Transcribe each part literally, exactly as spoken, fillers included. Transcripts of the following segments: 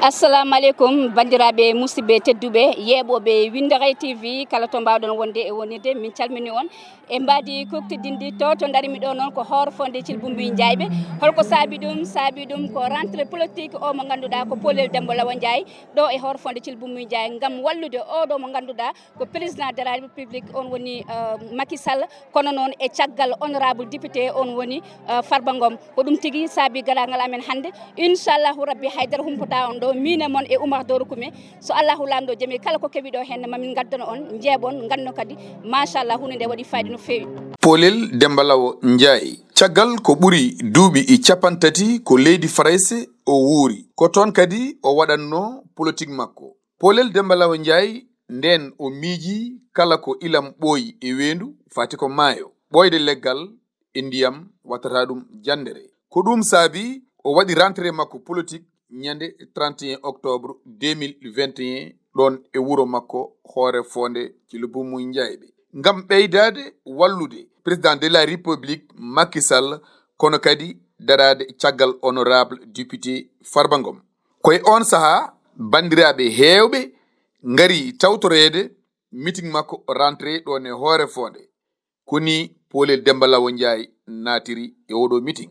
Assalamu aleykum, banndiraaɓe musidɓe tedduɓe, yeeɓooɓe Winndere T V, kala to mbaawɗon wonde e wonirde, min calmini on. E mbaadi kuktidinndi to, to ndarimi ɗo noon ko hoore fonde Thil Bumbuy Njaayɓe. Holko saabi ɗum? Saabi ɗum ko rentrée politique o mo ngannduɗaa ko Polel Demba Lawo Njaay ɗo e hoore fonde Thil Bumbuy Njaay ngam wallude oɗo mo ngannduɗaa ko président de la République, on woni, euh, Macky Sall, kono noon e caggal honorable député, on woni, euh, Farba Ngom. Ko ɗum tigi saabi garaangal amen hannde. Inchallahu Rabbi, haydara humpata on ɗo, min e mon e Oumar Doro Koumé. So Allahu Laamɗo jaɓi, kala ko kewi ɗo heen, mamin ngaddano on, njeeɓon, nganno kadi, machallah, huunde nde waɗi fayida no feewi. Polel Demba Lawo Njaay. Caggal ko ɓuri duuɓi e capanɗe tati ko leydi Farayse o wuuri. Ko toon kadi o waɗatno politik makko. Polel Demba Lawo Njaay, ndeen o miiji kala ko ilam ɓooyi e weendu, fati ko maayo. Ɓooyde leggal e ndiyam wattata ɗum janndere. Ko ɗum saabi o waɗi rentrée makko politik ñande trente et un octobre deux mille vingt et un ɗoon e wuro makko hoore fonde Thil Bumbuy Njaayɓe. Ngam ɓeydaade wallude président de la République Macky Sall, kono kadi daraade caggal honorable député Farba Ngom. Ko e oon sahaa banndiraaɓe heewɓe ngari tawtoreede meeting makko rentrée ɗoon e hoore fonde. Ko ni Polel Demba Lawo Njaay naatiri e oɗo meeting.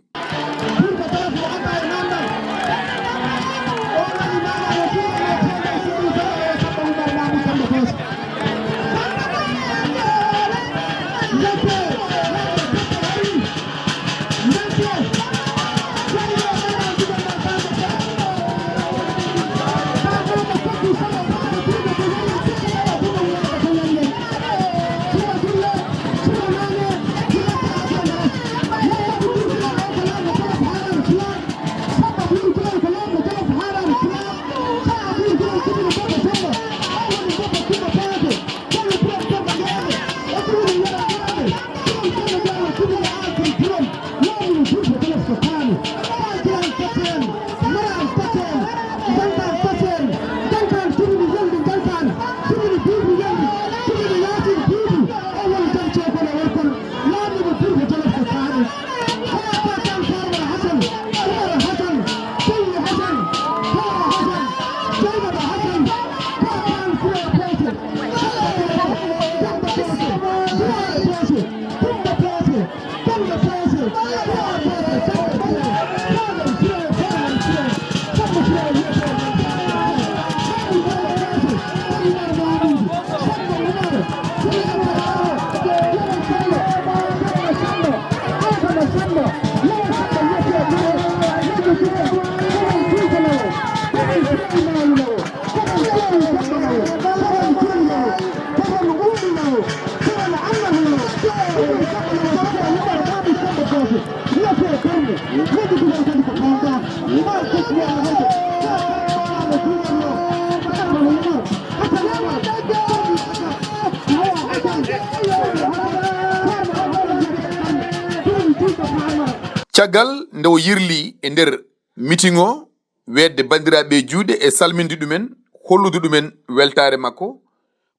Caggal nde o yirli e nder meeting o, weetde banndiraaɓe juuɗe e salminde ɗumen, hollude ɗumen weltaare makko,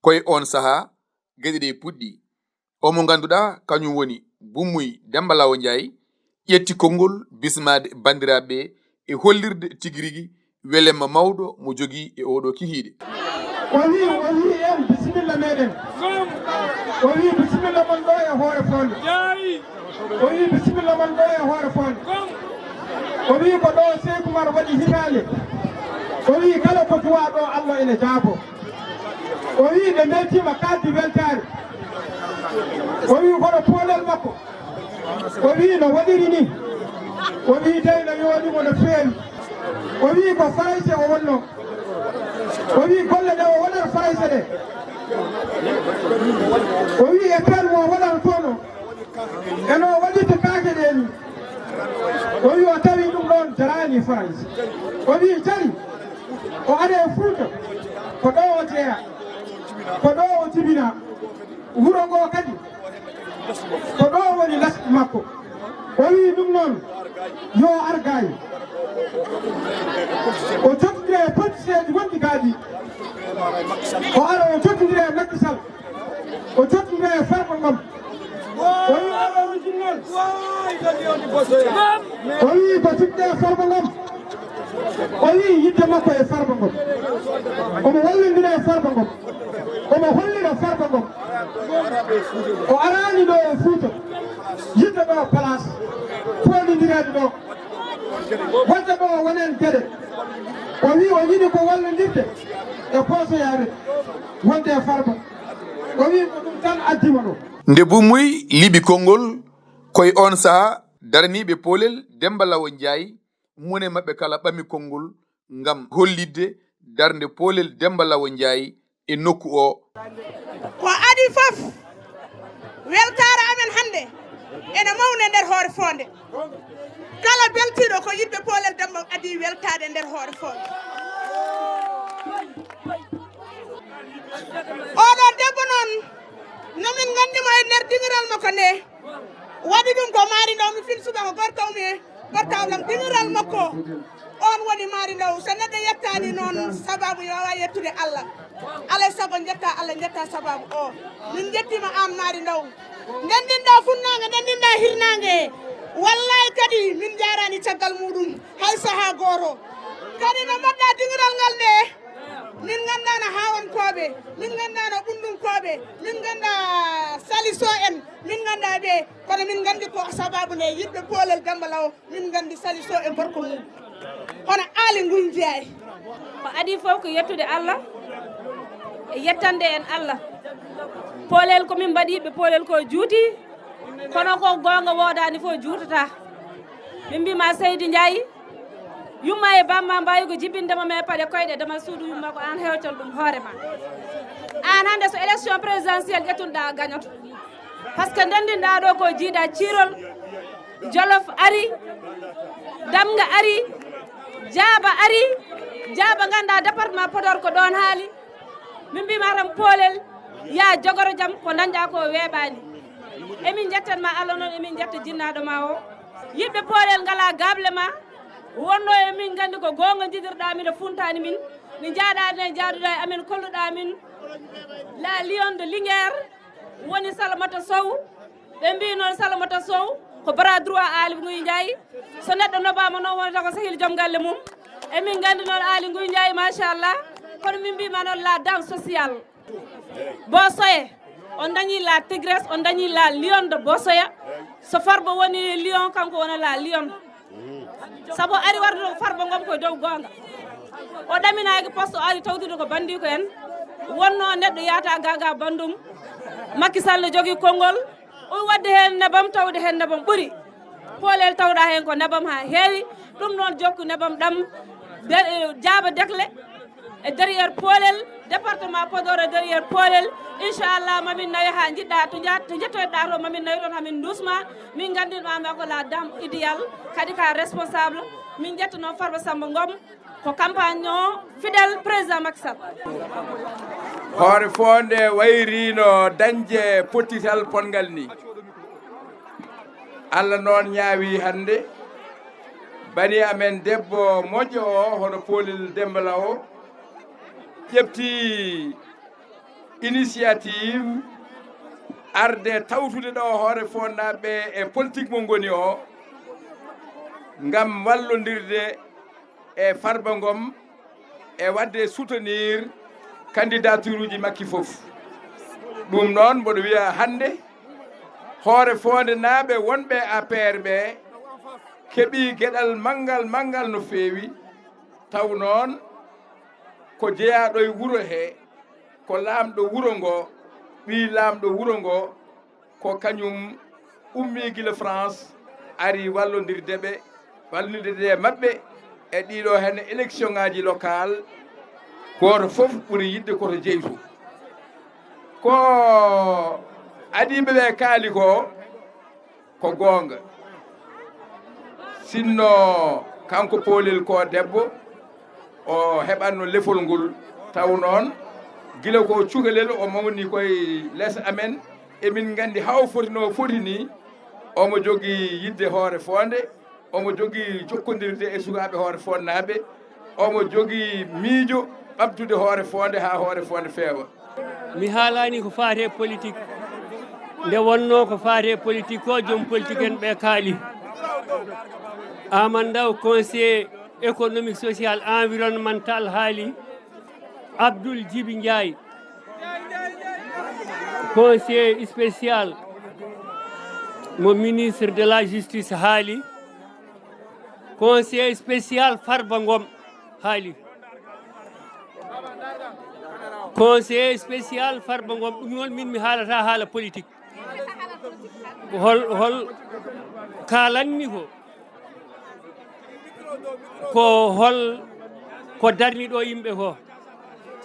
ko e oon sahaa geɗe ɗe puɗɗi. O mo ngannduɗaa kañum woni Bumbuy Demba Lawo Njaay, ƴetti konngol bismaade banndiraaɓe e hollirde tigi rigi welemma mawɗo mo jogii e oɗo kihiiɗe. O wi, o wi en bisimilla meɗen. O wi bisimilla mon ɗo e hoore fonde. O wi bisimilla mon ɗo e hoore fonde. O wi ko ɗo Seyku Umar waɗi hitaande. O wi kala ko duwa ɗo Allah ene jaabo. O wi ɓe mbeltiima kaaldi weltaare. O wi kono poolel makko. O wi no waɗiri ni. O wi tawi no yooɗimo no feewi. O wi ko Farayse o wonno. O wi golle ɗe o waɗata Farayse ɗe. O wi e pen mo waɗata toon o. E no waɗirta kaake ɗe ni. O wi o tawi ɗum ɗoon jaraani Farayse. O wi jari o ari e Fuuta. Ko ɗo o jeeya. Ko ɗo o jibina. Wuro ngo kadi ko ɗo woni les makko. O wi ɗum noon yo ar gaay. O jokkondira e politicien ji wonɗi gaaɗi. O ara o jokkondira e Macky Sall. O jokkondira e Farba Ngom. O wi oɗo wujin noon. O wi ko jiɗɗo e Farba Ngom. O wi yidde makko e Farba. O araani ɗo e Fuuta, yiɗde ɗo place, foondidireede ɗo, wonde ɗo wonen geɗe. O wi o yiɗi ko wallondirde e Boosoyaare, wonde e Farba. O wi ko ɗum tan addi mo ɗo. Nde Bumuy liɓi konngol, ko e oon sahaa daraniiɓe poolel Demmba Lawo Njaay, mone maɓɓe kala ɓami konngol ngam hollitde darnde poolel Demmba Lawo Njaay e nokku o. Ko adii fof, weltaare amen hannde ene mawni e nder Hoore Foonde. Kala beltiiɗo ko yiɗɓe poolel Demmba adii weltaade e nder Hoore Foonde. Oɗo debbo noon, no min nganndi mo e nder diŋiral makko nde, waɗi ɗum ko Maari Ndaw, mi fin subaka gorko mi, portable am, diŋiral makko. On woni Maari Ndaw. So neɗɗo yettaani noon sabaabu, yo waawa yettude Allah. Alaa e sago njetta Allah, njetta sabaabu o. Min njettiima aan Maari Ndaw. Ndenndinɗaa funnaange, ndenndinɗaa hirnaange. Wallaay kadi min njaaraani caggal muuɗum hay sahaa gooto. Kadi no mbaɗɗaa diŋiral ngal nde, min nganndaano Haawankooɓe, min nganndaano Ɓunndunkooɓe, min nganndaa Saliso en, min nganndaa ɓe. Kono min nganndi ko sabaabu nde yiɗɓe poolel Demmba Lawo, min nganndi Saliso e gorko mum. Hono Aali Nguy Njaay. Ko adii fof ko yettude Allah e yettande en Allah. Poolel ko min mbaɗi ɓe poolel ko juuti, kono ko goonga woodaani fof juutata. Min mbiima Seydi Njaay, yumma e bamma mbaawi ko jibinde ma, mais paɗe koyɗe dama suudu yumma ko aan hewtal ɗum hoore ma. Aan hannde so élection présidentielle ƴettunoɗaa a gañoto. Par ce que ndenndinɗaa ɗo ko jiidaa ciirol, Jolof ari, Damga ari, Jaaba ari, Jaaba nganndaa département Podor ko ɗoon haali. Min mbiima tan poolel, yaa jogoro jam, ko ndañɗaa ko weeɓaani. Emin njettan ma Allah noon, emin njetta jinnaaɗo ma o. Yiɗɓe poolel ngalaa gaable ma, wonno e min nganndi ko goonga njiɗirɗaa min e funtaani min. Min njaaɗaani e njaaduɗaa e amen, kolluɗaa min la Lion de Linguère. Woni Salamata Sow. Ɓe mbii noon Salamata Sow ko bras droit Aali Nguy Njaay. So neɗɗo nobaama noon wonata ko sehil joom galle mum. Emin nganndi noon Aali Nguy Njaay, machallah. Kono min mbiima noon la dame sociale. Boosoye, on dañii la tigresse, on dañii la lion de Boosoya. So Farba woni lion, kanko wona la lion. Sabu ari wardude ko Farba Ngom koye dow goonga. O ɗaminaaki poste, o ari tawtude ko banndiiko en. Wonno neɗɗo yahata gaga banndum. Macky Sall ne jogii konngol. O waɗde heen nebam, tawde heen nebam ɓuri. Poolel tawɗaa heen ko nebam haa heewi. Ɗum noon jokku nebam ɗam. De-, eh, jaaba dekle. E derrière poolel, département Podor e derrière poolel. Inchallah, mamin nawi haa njiɗɗaa to nja-, to njettoyɗaa to, mamin nawi toon, hamin ndusma. Min nganndin ma ko la dame idéale, kadi ka responsable. Min njettanoo Farba Samba Ngom, ko campagne o fidèle président Macky Sall. Hoore Foonde wayrino dañde pottital ponngal ni. Allah noon ñaawi hannde bani amen debbo moƴƴo o, hono Poolel Demmba Lawo, ƴefti initiative arde tawtude ɗo Hoore Foondaaɓe e politique mo ngoni o, ngam wallondirde e Farba Ngom e waɗde soutenir candidature uji makki fof. Ɗum noon, mboɗo wiya hannde, Hoore Foondenaaɓe wonɓe A P R ɓe keɓii geɗal manngal, manngal no feewi, taw noon ko jeyaaɗo e wuro he, ko laamɗo wuro ngo, ɓii laamɗo wuro ngo, ko kañum ummii gila France, ari wallondirde ɓe, wallondirde e maɓɓe e ɗiɗo heen élection ŋaaji local, gooto fof ɓuri yiɗde ko to jeytu. Ko adiiɓe ɓe kaali ko, ko goonga. Sinno kanko Poolel ko debbo, o heɓatno lefol ngol. Taw noon, gila ko cukalel o mawni koye les amen, emin nganndi haa o fotino foti ni, omo jogii yiɗde Hoore Foonde, omo jogii jokkondirde e sukaaɓe Hoore Foondaaɓe, omo jogii miijo ɓamtude Hoore Foonde haa Hoore Foonde feewa. Mi haalaani ko faati e politique. Nde wonnoo ko faati e politique ko, joom politique en ɓe kaali. Aamadu Ndaw, conseiller économique, social, environnemental, haali. Abdoul Djibi Ndiaye. Conseiller spécial mo ministre de la justice haali. Conseiller spécial Farba Ngom haali. Conseiller spécial Farba Ngom, ɗum noon min mi haalata haala politique. Hol hol kaalanmi ko ko hol ko darni ɗo yimɓe ko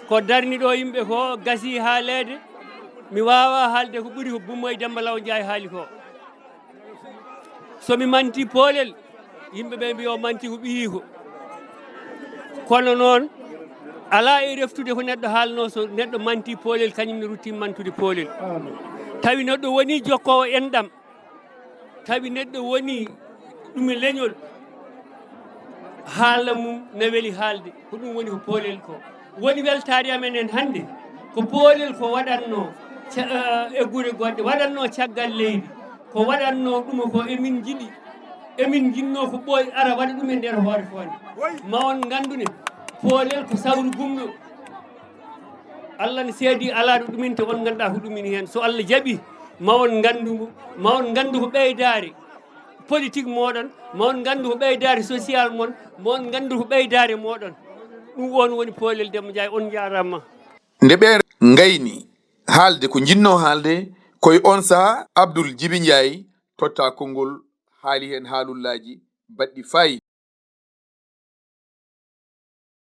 ko darni ɗo yimɓe ko gasi haaleede. Mi waawa haalde ko ɓuri ko Bummo e Demba Law Njaay haali ko. So mi manti poolel, yimɓe ɓe mbiyo manti ko ɓiyiiko. Kono noon, alaa e reftude ko neɗɗo haalno, so neɗɗo manti poolel, kañum ne rutti mantude poolel. Tawi neɗɗo woni jokkoowo enɗam, tawi neɗɗo woni ɗum e leñol, haala mum na weli haalde. Ko ɗum woni ko poolel ko. Woni weltaare amen en hannde, ko poolel ko waɗatno ca- eh, e gure goɗɗe, waɗatno caggal leydi, ko waɗatno ɗum ko emin njiɗi, emin njiɗno ko ɓooy ara waɗa ɗum e nder hoore foonde. Ma on nganndu ne, poolel ko sawru gumɗo. Allah ne seedi alaa ɗo ɗuminte, on nganndaa ko ɗumini heen. So Allah jaɓi, ma on nganndu ngu, ma on nganndu ko ɓeydaare politique mooɗon, ma on nganndu ko ɓeydaare social mon, ma on nganndu ko ɓeydaare mooɗon. Ɗum on woni poolel Demba Njaay, on njaaraama. Nde ɓe ngayni haalde ko njiɗno haalde, koye on saha Abdul Jibi Njaay totta konngol, haali heen haalullaaji baɗɗi faayi.